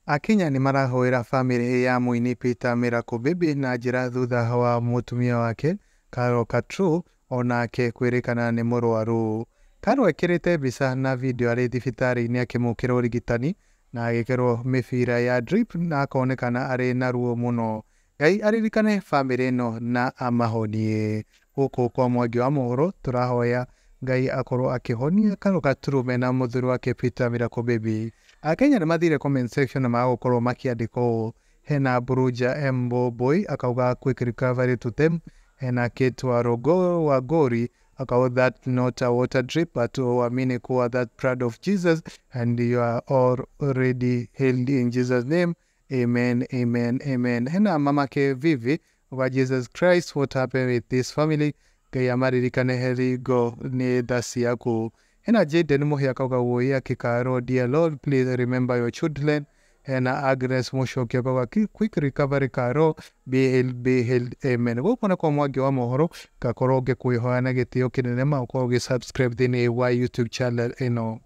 Akenya nĩ marahoera bamĩrĩ ya mũini Peter Miracle Baby na njĩra thutha wa mũtumia wake Carol Katru onake kwĩrĩkana nĩ mũrwaru. Carol ekĩrĩte mbica na video arĩ thibitarĩ-inĩ akĩmũkĩra ũrigitani na agĩkĩrwo mĩbira ya drip na akonekana arĩ na ruo mũno. Ngai aririkane bamĩrĩ ĩno na amahonie. Gũkũ kwa Mwangi wa mohoro tũrahoya Ngai akorwo akĩhonia Carol Katru mena mũthuri wake Peter Miracle Baby. Akenya nĩ mathire comment section na magũkorwo makĩandĩka ũũ: hena Buruja M Boy akauga, "Quick recovery to them." Hena Kate Warogo Wagori akauga, "That not a water drip, but uamini kuwa that blood of Jesus and you are already healed in Jesus' name. Amen, amen, amen." Hena mamake Vivi wa "Jesus Christ, what happened with this family? Ngai amaririkane, heri go nĩ tha ciaku." Hena Jaden Muhi akauga, "Woi akikaro, dear Lord, please remember your children." Hena Agnes Mushoki akauga, "Quick recovery, Caro, be healed, be healed, amen." Gũkũ nĩ kwa Mwangi wa mohoro, ngakorwo ngĩkwĩhoya na gĩtĩo kĩnene ma ũkorwo ũgĩ subscribe thĩinĩ wa YouTube channel ĩno.